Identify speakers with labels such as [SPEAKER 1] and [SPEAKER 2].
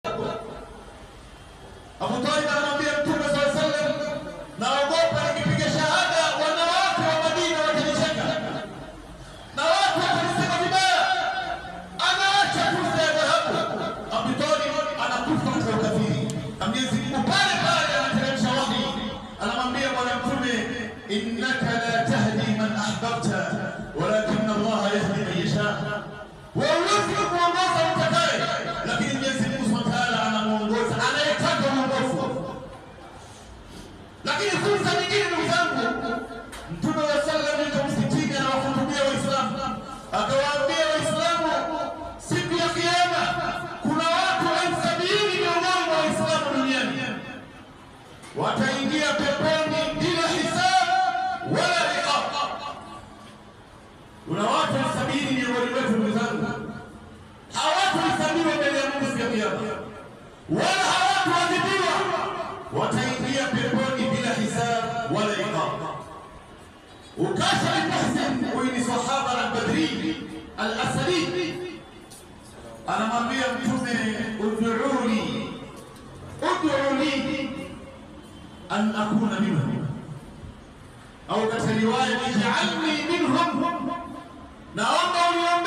[SPEAKER 1] Abu Talib anamwambia Mtume sallallahu alaihi wasallam, naogopa nikipiga shahada wanawake wa Madina watanicheka na watu watanisema vibaya. Anaacha fursa ya dhahabu. Abu Talib anakufa katika ukafiri. Na Mwenyezi Mungu pale pale anateremsha wahi, anamwambia Bwana Mtume, innaka la tahdi man ahbabta walakin Allah yahdi man yasha. Wewe huwezi kumuongoza utakaye, lakini Mwenyezi Mungu Subhanahu wa Ta'ala anamuongoza anayetaka uongofu. Lakini fursa nyingine, ndugu zangu, Mtume wa sallam yuko msikitini anawahutubia Waislamu, akawaambia Waislamu, siku ya Kiyama kuna watu 70,000 miongoni mwa Waislamu duniani wataingia peponi bila hisab wala iqab. Kuna watu 70,000 miongoni mwetu, ndugu zangu, hawatahesabiwa mbele ya Mungu siku ya Kiyama wala hawataadhibiwa, wataingia peponi bila hisab wala iqab. Ukasha bin Muhsin, huyu ni sahaba al-Badri al-Asadi, anamwambia Mtume, ud'uni ud'uni an akuna minhum, au katika riwaya ij'alni minhum, naomba uniombee